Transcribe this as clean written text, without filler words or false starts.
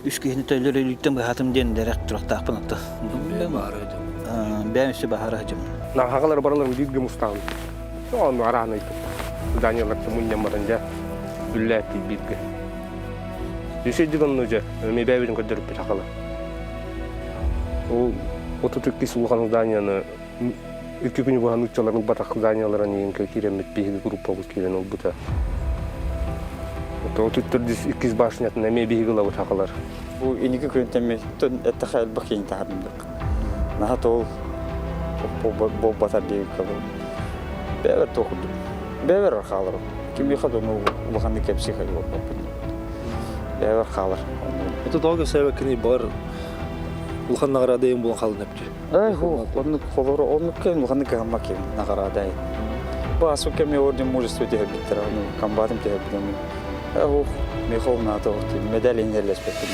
Үс киһини төлөр өлүүттэн быһаатым диэн дэрэх турахтаахпын отто. Бэйэм өссө баһаара сылдьабын. Наһагалар барыларын бииргэ мустаҕын. Ону араан ыйпыт. Даниялар мунньамматын дьэ үллээттик бииргэ. Үсүйдүк онну дьэ эми бэйэбитин көрдөрүппүт хакала. Ол 32 улахан зданияны икки күнү быһа нууччалар ылбатах зданияларын иһин киирэммит биһиги группабыт киирэн ылбыта. 34 иккис башнятын эмиэ биһиги ылабыт хакалар. Бу иники күнтэн эттэхэ элбэх киһини таһардым. Наһаа тоол буолбатар диэбиккэ бэйэбэр туох курдук бэйэбэр хаалар. Кимиэхэ да ону улаханнык кэпсии буолбаппын. Бэйэбэр хаалар. Это тоҕо кэпсээбэккиний баҕар улахан наҕараада эйин буолан хаалан эптү. Эй, оннук холоро оннук кэм улаханнык кыһаммак кэм наҕараада эйин. Бу асу кэми орден мужество түһэрбиттэр, ону комбатым түһэрбит. Э, михол наата медаль иннерлеспеппин.